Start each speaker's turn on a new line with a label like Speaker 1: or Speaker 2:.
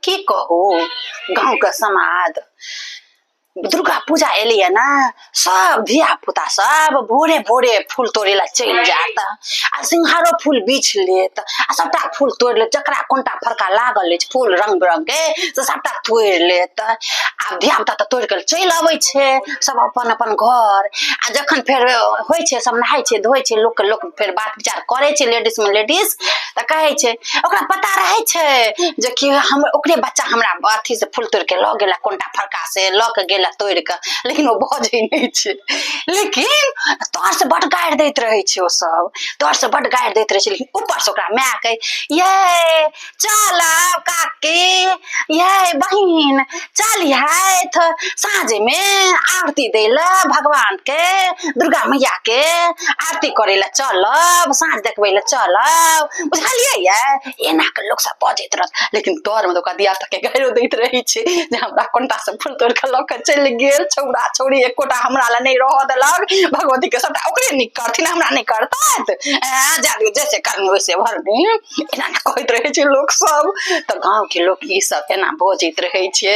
Speaker 1: की कहू गाँवके समाज दुर्गा पूजा एलैया ने सब धिया पुता सब भोरे भोरे फूल तोड़ै लए चलि जायत आ सिंघारो फूल बीछ लेत आ सबटा फूल तोड़ि लेत जकरा कोनटा फड़का लागल अछि फूल रंग बिरंग के से सबटा तोड़ि लेत आ धिया पुता तऽ तोड़ि कऽ चलि अबै छै सब अपन अपन घर आ जखन फेर होइ छै सब नहाय छै धोइ छै लोकके लोक फेर बात विचार करै छै लेडीजमे लेडीज तऽ कहै छै ओकरा पता रहै छै जे कि हम ओकरे बच्चा हमरा अथी से फूल तोड़ि के लऽ गेला कोनटा फड़का से लऽ के गेला तोड़ि के लेकिन ओ बजै नहि छै लेकिन तोहर से बड गारि दैत रहै छै ओ सब तोहर से बड गारि दैत रहै छै लेकिन ऊपर से ओकरा माय कहै ये चलब काकी ये बहिन चलिहथि साँझमे आरती दै लए भगवानके दुर्गा मैयाके आरती करै लए चलब साँझ देखबै लए चलब बुझलियै यै एना कऽ लोक सब बजैत रहत लेकिन तरमे तऽ ओकरा धिया पुताके गारियो दैत रहै छै जे हमरा कोनटा से फूल तोड़ि कऽ लऽ कऽ चलि गेल छौड़ा छौड़ी एकोटा हमरा लए नहि रहऽ देलक भगवतीके सबटा ओकरे नीक करथिन हमरा नहि करतथि ऐं जा दियौ जैसे करनी वैसे भरनी एना एना कहैत रहै छै लोक सब तऽ गाँवके लोक ई सब एना बजैत रहै छै।